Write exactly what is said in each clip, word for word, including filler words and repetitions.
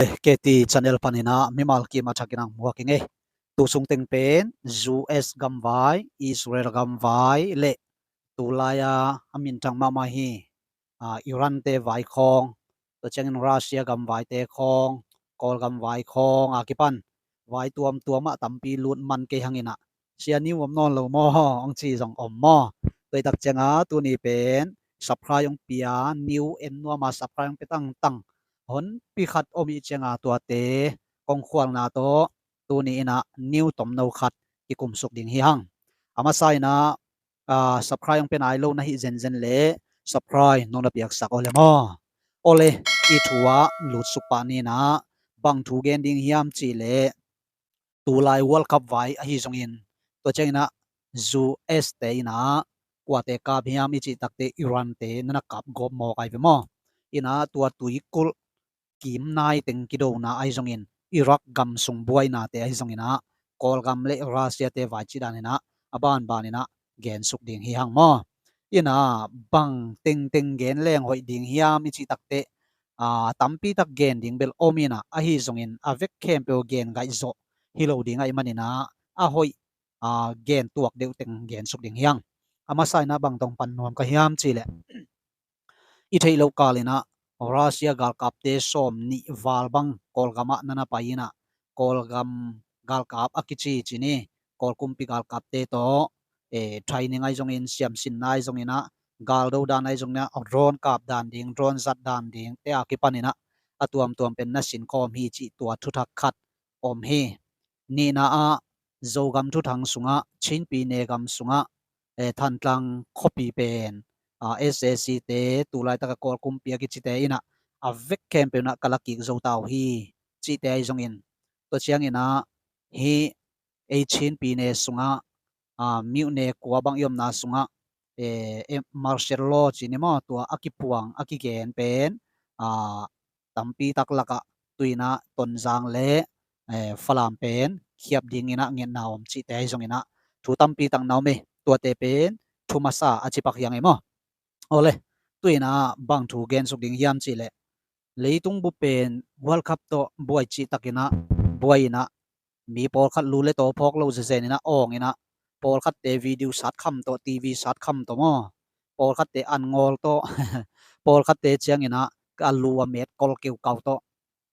K T channel panin ah mimal kim a thakin ang muak ing ei. Tu sung teng pen U S gamvai, Israel gamvai le tulai a a minthang mahmah hi, a, Iran te vai khawng, tua ciangin Russia gamvai te khawng, Kawlgam vai khawng a kipan vai tuamtuam ah tampi lut man kei hangin ah, sia, new om nawn lo maw, hong ci zong om maw? Tua i tak cianga tuni pen subscribe hong pia, new en nuam a subscribe hong pia tangtang honpi khat om i cianga tuate kong khualna tawh tuni in ah new tomno khat kikumsuk ding hi hang. A masa in ah, a, subscribe hong pia nai lo na hih zenzen le subscribe nong na piaksak aw le maw. Aw le, i thu ah lutsuk pah ni in ah, bang thu gen ding hiam cih leh, tulai World Cup vai ahi zongin, tua ciangin ah U S te in ah kuate kap hiam i cih takte Iran te na na kap gawp mawk ai ve maw? In ah tua tuikulh kim nai teng kidona ahi zongin, Iraq gam sung buainate ahi zongin ah, Kawlgam le Russia te vai cih dan in ah, a banban in ah gensuk ding hi hang maw? In ah bang tengteng gen leng hoih ding hiam i cih takte, a, tampi tak gen ding bel om in ah, ahi zongin a vek khempeuh gen gaih zawh hi lo ding ahih manin ah, a hoih, a, gen tuak deuh teng gensuk ding hi hang. A masa in ah bang tawh pan nuam ka hiam cih leh, i theih loh kal in ah Russia galkapte sawm nih val bang Kawlgam ah na na pai in ah, Kawlgam galkap a kici ci ni, Kawl kumpi galkapte tawh, eh, training ahi zongin, siamsinna ahi zongin ah, galdo dan ahi zongin ah, drone kap dan ding, drone zat dan ding te a kipan in ah, a tuamtuam pen na sin khawm hi cih tua thuthak khat om hi. Nihna ah, Zogam thuthang sungah, Chin pyine gam sungah, eh, Thantlang khuapi pen, ah, S A C te, tulaitak a Kawl kumpi a kicite in ah, a vek khempeuh in ah ka la kik zo ta uh hi cihte ahi zongin, tua ciangin ah, hih ei Chin pyine sungah, ah, myone kua bang i omna sungah, eh, eh, martial law ci ni maw, tua a kipuang, a kigen pen, ah, tampi tak lakah tu in ah Tonzang le, eh, Falam pen khiap ding in ah ngetna om cihte ahi zongin ah, thu tampi tak na om ei, tuate pen thu masa a cipak hi hang ei maw? Aw le, tu in ah bang thu gensuk ding hiam cih leh, leitung bup pen World Cup tawh buai cih takin ah, buai in ah, mi pawlkhat lu le taw phawk lo zezen in ah awng in ah, pawlkhatte video sat kham tawh, T V sat kham tawh maw, pawlkhatte an ngawl tawh, pawlkhatte ciangin ah a lu a met kol keukau tawh.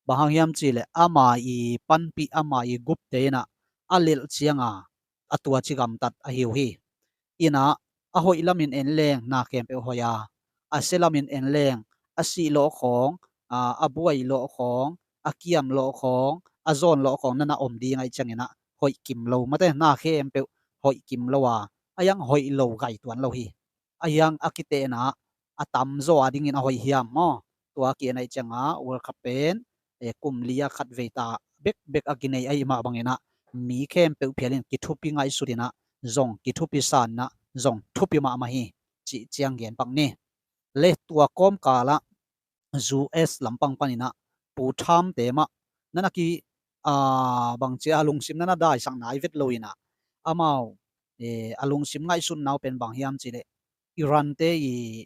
Bang hang hiam cih leh, ama i panpih, ama i gupte in ah a lelh cianga a tuaci gamtat ahi uh hi. In ah, a hoih lamin en leng na khempeuh hoih a, a sia lamin en leng, a sih lawh khawng, a, a buai lawh khawng, a kiam lawh khawng, a zawn lawh khawng na na om ding ahih ciangin ah hoih kim lo, mate, na khempeuh hoih kim lo a, a hiang hoih lo gai tuan lo hi. A hiang a kitehna a tamzaw a dingin a hoih hiam maw? Tua a ki-en ahih cianga World Cup pen, eh, kum li a khat vei ta bekbek a kinei ahih mah bangin ah, mi khempeuh phial in kithupi ngaihsut in ah, zong kithupi san in ah, zong thupi mahmah hi cih ciang gen pak ni. Le tua kawmkal ah U S lampang panin ah Pu Trump te mah na na ki, a, bangci a lungsim na na daisak nai vet lo in ah, amau, eh, a lungsim ngaihsutna uh pen bang hiam cih leh, Iran te i,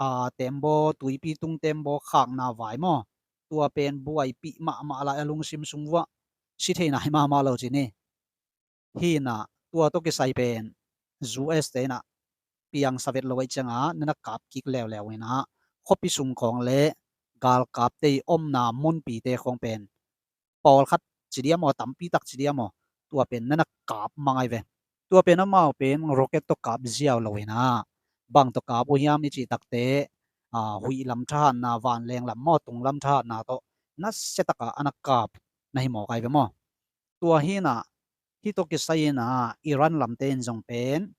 a, tembaw, tuipi tung tembaw khakna vai maw, tua pen buaipih mahmah lai a lungsim sung vuah, si thei nai mahmah lo ci ni. Hi in ah, tua tawh kisai pen U S te in ah piangsa vet lo ahih cianga na na kap kik leuleu in ah, khuapi sung khawng le galkapte i omna munpite khawng pen pawlkhat ci diam aw, tampi tak ci diam aw, tua pen na na kap mang ai ve. Tua pen amau pen rocket tawh kap ziau lo in ah, bang tawh kap uh hiam i cih takte, a, huih lam thahatna, vanleng lam maw, tung lam thahatna tawh nasia takah a na kap na hi mawk ai ve maw? Tua hi in ah, hih tawh kisai in ah Iran lamte in zong pen,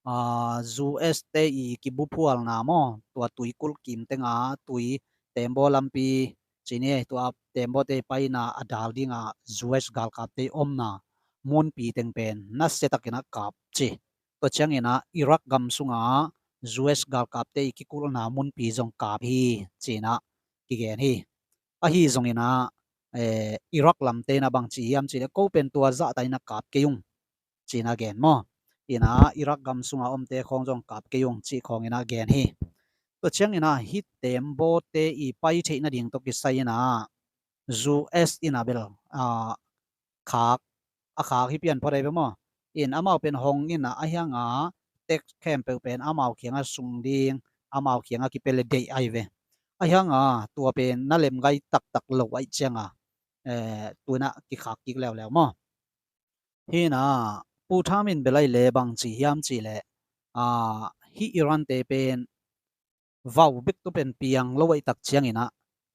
a, U S te i kibuphualna maw, tua tuikulh kim tenga tui tembaw lampi ci ni, tua tembawte paina a dal dinga U S galkapte i omna munpi teng pen nasia takin ah kap ci. Tua ciangin ah Iraq gam sunga U S galkapte i kikulhna munpi zong kap hi ci in ah kigen hi. Ahi zongin ah, eh, Iraq lamte in ah bang ci hiam cih leh, ko pen tua zahta in ah kap kei ung ci in ah gen maw? In ah Iraq gam sunga omte khawng zong kap kei ung cih khawng in ah gen hi. Tua ciangin ah hih tembawte i pai theih nading tawh kisai in ah, U S in a bel a khak a khak hi pian phot ai ve maw. In amau pen hong in a, ahi hang a tax khempeuh pen amau kiangah sung ding, amau kiangah kipia le deih ai ve. Ahi hang a tua pen na lem gai taktak lo ai ciang a, eh, tu in a kikhak kik leuleu maw. Hi in a Pu Trump in bel ai le bang ci hiam cih leh, ah, hih Iran te pen vau bek tu pen piang lo ai tak ciang in a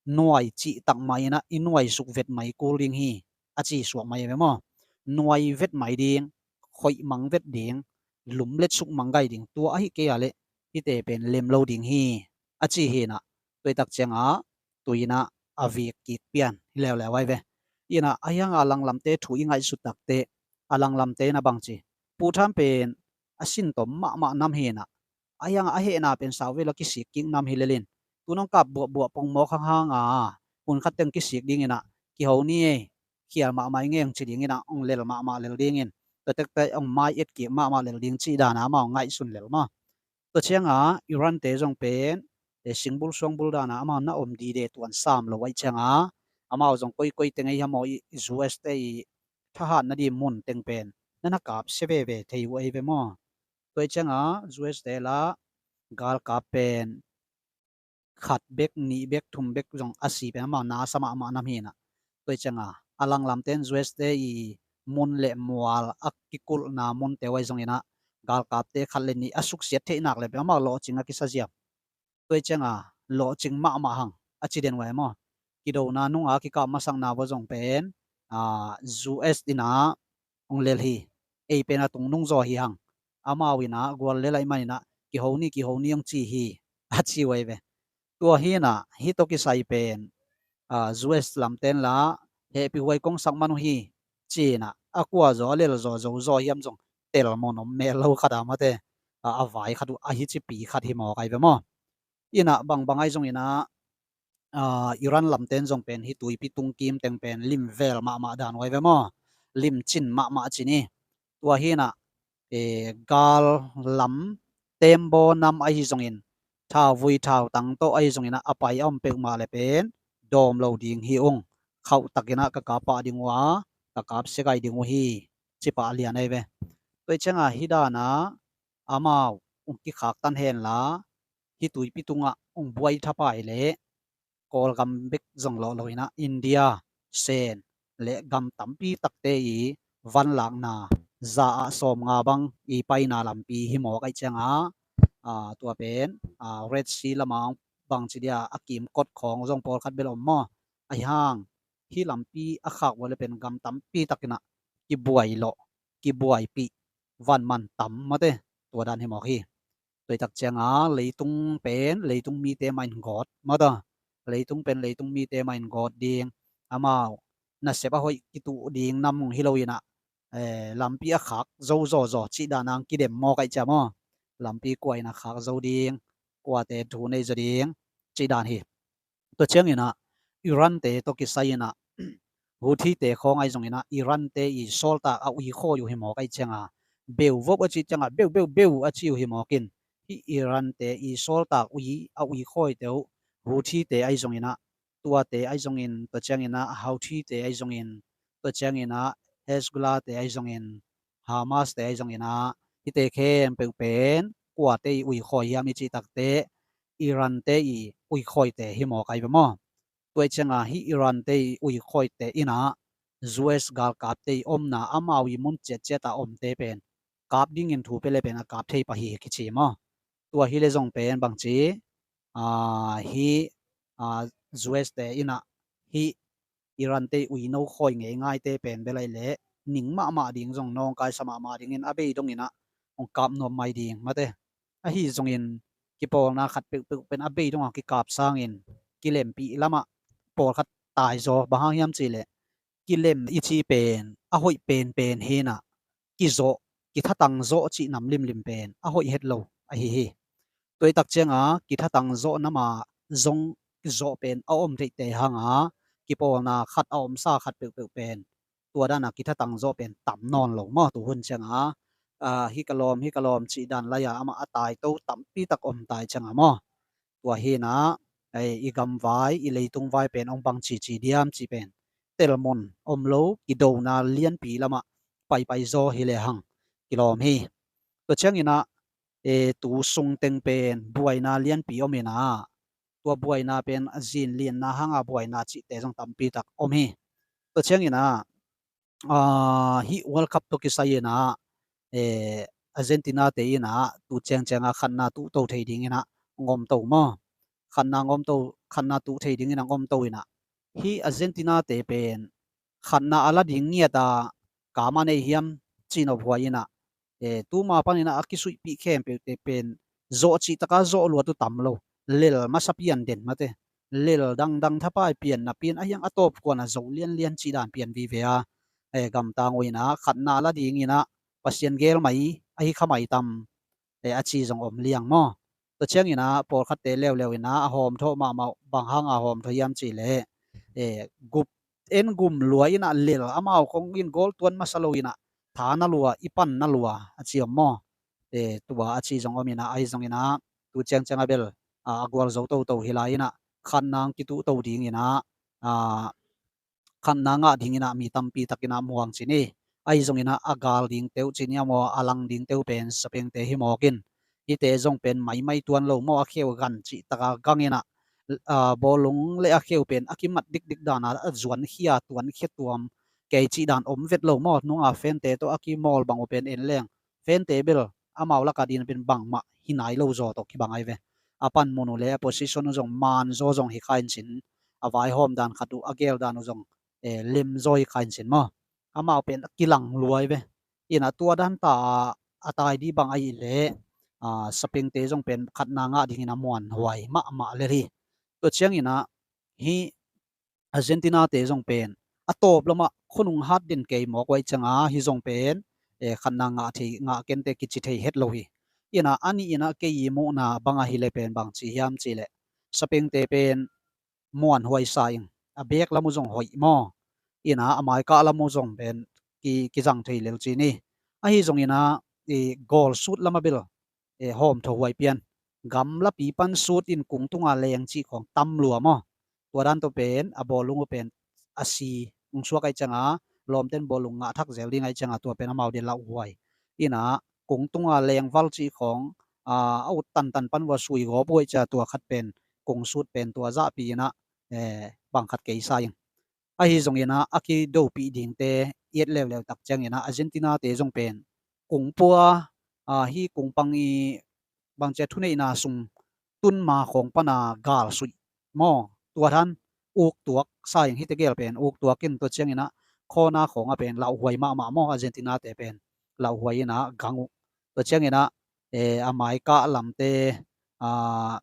nuai cih tak mah in a i nuai suk vet mai kul ding hi, a ci suak mai ve maw. Nuai vet mai ding, khoih mang vet ding, lum let suk mang gai ding, tua ahi kei a leh hihte pen lem lo ding hi, a ci hi in a. Tua i tak ciang a tu in a a vik kik pian hi leuleu ai ve. In a ahi hang a langlamte thu i ngaihsut takte, a langlamte in a bang ci, Pu Trump pen a sin tom mahmah nam hi in a, ahi hang a a hehna pen sau vela kisik kik nam hi lel in, tu nong kap buahbuah pongmawk hang hang a hun khat teng kisik ding in a, kiho ni ei, khial mahmah i ngei hong ci ding in a, hong lel mahmah lel ding in, tua tekte hong mai et kik mahmah lel ding cih dan a amau ngaihsun lel maw. Tua ciang a Iran te zong pen, eh, singbul suangbul dan a amau na om dide tuan sam lo ai ciang a, amau zong koikoi teng ei hiam aw, i U S te i thahat na di mun teng pen na na kap sia veve thei uh ei ve maw. Tua i ciang a U S te la galkap pen khat bek, nih bek, thum bek zong a si pen amau na sa mahmah nam hi in a. Tua i ciang a a langlamte in U S te i mun le mual a kikulhna munte uh ai zong in a galkapte khat le nih a suksiat theih nak le pen amau lawhcing a kisa ziam. Tua i ciang a lawhcing mahmah hang a ci den uh ai maw. Kidona nung a kikap masakna uh a zong pen, ah, U S in a hong lel hi. Ei pen a tung nung zaw hi hang. Amau in a gual lel ai man in a kiho ni, kiho ni hong ci hi, a ci uh ai ve. Tua hi in a hih tawh kisai pen, ah, U S lamte in la hehpih huai kong sak man uh hi, ci in a a kua zaw a lel zaw zo zaw hiam zong tel mun om mel lo khat a mate, ah, a vai khat uh a hi cipi khat hi mawk ai ve maw. In a bangbang ai zong in a, ah, Iran lamte in zong pen hih tuipi tung kim teng pen lim vel mahmah dan uh ai ve maw. Lim cin mahmah cin hi. Tua hi in a, eh, gal lam tembaw nam ahi zong in, thauvui thautang tawh ahi zong in a, a pai a om peuhmah le pen dawm lo ding hi ung. Khauh tak in a ka kap pah ding uh a, ka kap sia gai ding uh hi, ci pah lian ai ve. Tua i ciang a hih dan a amau hong kikhak tan hen la, hih tuipi tungah hong buai thapai leh Kawlgam bek zong lawh lo in a India, Sen le gam tampi takte i vanlakna za ah sawmnga bang i paina lampi hi mawk ai ciang a, ah, tua pen, ah, Red Sea lam a bang ci dia a kimkot khawng zong pawlkhat bel om maw. Ahi hang hih lampi a khak uh a le pen gam tampi tak in a kibuai lawh, kibuaipih, van man tam mate, tua dan hi mawk hi. Tua i tak ciang a leitung pen leitung mite mah in gawt mata. Leitung pen leitung mite mah in gawt ding. Amau nasep a hoih kituh ding nam hong hi lo in a, eh, lampi a khak zo zaw zaw cih dan a hong kidem mawk ai ciang maw. Lampi kua in a khak zo ding, kuate thu nei zaw ding cih dan hi. Tua ciang in a Iran te tawh kisai in a Houthi te khawng ai zong in a Iran te i sawltak a ui khawi uh hi mawk ai ciang a, beu vop a cih ciang a beu beu beu a ci uh hi mawk in, hih Iran te i sawltak ui a ui khawite uh Houthi te ai zong in a, tuate ai zong in, tua ciang in a Houthi te ai zong in, tua ciang in a Hezbollah te ai zong in, Hamas te ai zong in a, hihte khempeuh pen kuate i ui khawi hiam i cih takte Iran te i ui khawite hi mawk ai ve maw. Tua i ciang a hih Iran te i ui khawite in a U S galkapte i omna amau i mun ciatciat a omte pen kap dingin thu pia le pen a kap thei pah hi kici maw. Tua hi le zong pen bang ci, ah, hih, ah, U S te in a hih Iran te ui no khawi ngei ngaite pen bel ai leh ning mahmah ding zong nawngkaisa mahmah dingin a bei dongin a hong kap nuam mai ding mate. Ahi zongin kipawlna khat peuhpeuh pen a bei dong a kikap sangin kilempih lamah pawlkhat taizaw, bang hang hiam cih leh kilem i ci pen a hoih penpen hi in a, kizawh, kithatang zawh cih nam limlim pen a hoih het lo ahi hi. Tua i tak ciang a kithatang zawh nam a zong zawh pen a om theihte hang a, kipawlna khat a omsa khat peuhpeuh pen tua dan a kithatang zawh pen tam nawn lo maw. Tu hun ciang a, ah, hi ka lawm, hi ka lawm cih dan lai a amah a taito tampi tak om tai ciang a maw. Tua hi in a eh, i gamvai, i leitung vai pen hong bang cici diam cih pen telmun om lo, kidona lianpi lamah paipai zaw hi lehang kilawm hi. Tua ciangin ah, eh, tu sungteng pen buaina lianpi om in ah, tua buaina pen a zin lianna hanga buaina cihte zong tampi tak om hi. Tua ciangin ah, ah, hih World Cup tawh kisai in ah, eh, Argentina te in ah tu ciangciang a khatna tuhto thei dingin ah ngomto maw? Khatna ngomto, khatna tuh thei dingin ah ngomto in ah, hih Argentina te pen khatna a la ding ngiat a, ka man ei hiam cih nop huai in ah, eh, tuma panin ah a kisuihpih khempeuhte pen zawh cih taka zawh luat uh tam lo. Lel masa pian den mate, lel dangdang thapai pian, na pian a hiang a tawp kuan a zo lianlian cih dan pian vive a, eh, gamtang uh in ah khatna la dingin ah Pasian gel mai, ahi kha mai tam, eh, a ci zong om liang maw? Tua ciangin ah pawlkhatte leuleu in ah a hawmthaw mahmah uh, bang hanga hawmthaw hiam cih leh, eh, gup en gum lua in ah lel, amau khong in goal tuan masa lo in ah tha na lua, i pan na lua a ci om maw? Eh, tua a ci zong om in ah, ahi zongin ah tu ciangciang a bel, ah, a gualzo toto hi lai in ah khatna kituhto dingin ah, ah, khatna ngah dingin ah mi tampi takin ah muang ci ni. Ahi zongin ah a gal dingte uh ci ni a maw, a lang dingte uh pen sapengte hi mawk in, hihte zong pen maimai tuan lo maw, a kheu gan cih taka gang in ah, ah, bawlung le a kheu pen a kimat dikdik dan a, a zuankhia tuankhia tuam kei cih dan om vet lo maw? Nunga fante tawh a kimawl bang uh pen en leng, fante bel amau laka dingin pen bangmah hi nai lo zaw tawh kibang ahi ve. A panmun uh le a position uh zong man zaw zong hi kha in cin, a vaihawm dan khat uh, a gel dan uh zong, eh, lem zaw hi kha in cin maw? Amau pen a kilang lua ahi ve. In ah tua dan ta a tai di bang ahih leh, ah, sapengte zong pen khatna ngah dingin a muanhuai mahmah lel hi. Tua ciangin ah hih Argentina te zong pen a tawp lamah khonung hat den kei mawk uh ahih cianga, hih zong pen, eh, khatna ngah thei, ngah kente kici thei het lo hi. In ah a nih in ah kei i muhna bang ahih leh pen bang ci hiam cih leh, sapengte pen muanhuai sa ing, a bek lam uh zong hoih maw? In ah a maikah lam uh zong pen ki, kizang thei lel ci ni. Ahi zongin ah i goal sut lam a bel, eh, hawmthaw huai pian. Gamlapi pan sut in kung tunga leng cih khawng tam lua maw? Tua dan tawh pen a bawlung uh pen a si hong suak ahih cianga, lawmten bawlung ngah thak zel ding ahih cianga tua pen amau dia lauhuai. In ah kung tunga leng val cih khawng, ah, a ut tantan pan uh a sui gawp uh ahih cianga tua khat pen kung sut pen tua zahpi in ah, eh, bang khat kei sa ing. Ahi zongin ah a kidopih dingte i et leuleu tak ciangin ah Argentina te zong pen kung pua, ah, hih kung pang i bangcia thuneihna sung tun ma khawng pana gal suih maw? Tua dan uk tuak sa ing, hihte gel pen uk tuak in, tua ciangin ah khawna khawng a pen lauhuai mahmah maw? Argentina te pen lauhuai in ah gang uh. Tua ciangin ah, eh, a maikah lamte, ah,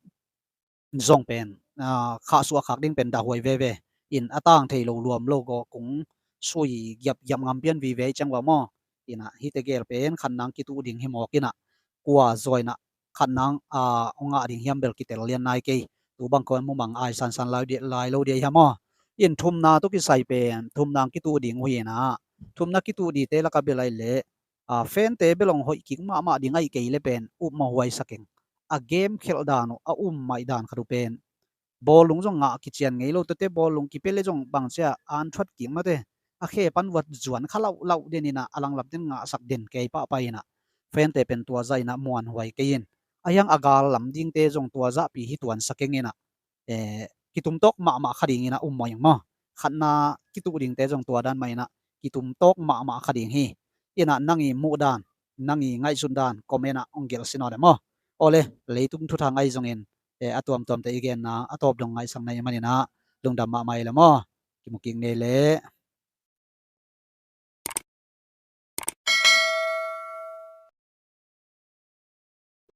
zong pen, ah, khahsuah khak ding pen dahhuai veve in, a tang thei lo luam lo gaw kung sui giapgiap ngam pian vive ahih ciang uh a maw? In ah hihte gel pen khatna kituh ding hi mawk in ah, kua zaw in ah khatna, ah, hong ngah ding hiam bel kitel lian nai kei. Tu bang khawng mumang ai sansan lai dia, lai lo dia hi a maw? In thumna tawh kisai pen thumna kituh ding uh hi in ah, thumna kituh dingte laka bel ahih leh, ah, fante bel hong hoih kik mahmah ding ahih kei leh pen upmawh huai sa keng. A game khelh dan uh, a um maih dan khat uh pen bawlung zong ngah kician ngei lo, tuate bawlung kipia leh zong bangcia an thuat kik mate, a khe pan uh a zuan kha lauhlauh den in ah a langlamten ngahsak den kei pahpah in ah, fante pen tua zah in ah muanhuai kei in, a hiang a gal lam dingte zong tua zahpi hi tuan sa keng in ah, eh, kitumtawk mahmah kha ding in ah um mawh ing maw? Khatna kituh dingte zong tua dan mah in ah kitumtawk mahmah kha ding hi. In ah nang i muh dan, nang i ngaihsut dan comment ah hong gelh sin aw le maw? Aw le, leitung thuthang ahi zongin, eh, a tuamtuamte i genna a tawp dong ngaihsak na i hih manin ah lungdam mahmah ei le maw? Kimu kik ni le.